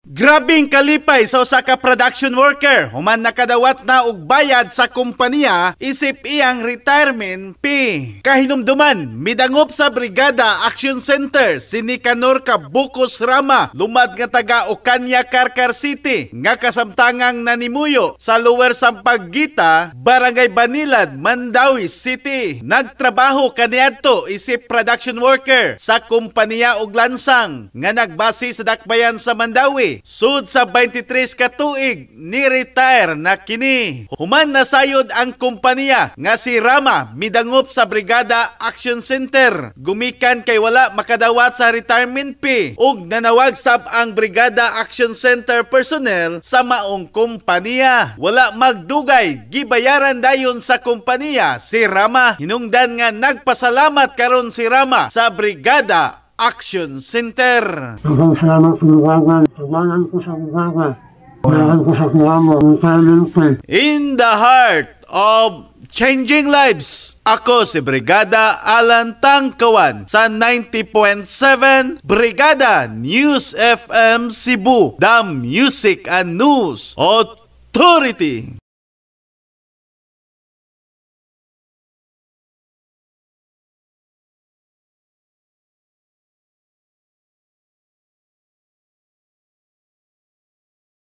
Grabing kalipay sa usa ka production worker human nakadawat na og bayad sa kompanya isip iyang retirement fee. Kahinumduman, midangop sa Brigada Action Center si Nicanor Cabucos Rama, lumad nga taga Ocaña, Carcar City, nga kasamtangang nanimuyo sa Lower Sampaguita, Barangay Banilad, Mandaue City. Nagtrabaho kaniadto isip production worker sa kompanya og lansang nga nagbase sa dakbayan sa Mandaue. Sud sa 23 ka tuig ni-retire na kini. Human nasayod ang kompanya nga si Rama midangop sa Brigada Action Center. Gumikan kay wala makadawat sa retirement fee ug nanawag sab ang Brigada Action Center personnel sa maong kompanya. Wala magdugay, gibayaran dayon sa kompanya si Rama. Hinungdan nga nagpasalamat karon si Rama sa Brigada Action Center. Daghang salamat sa Brigada. Tawanan ko sa Brigada. Bayaran ko sa Kuwamo. Retirement fee. In the heart of changing lives, ako si Brigada Alan Tangkawan sa 90.7 Brigada News FM Cebu, the Music and News Authority.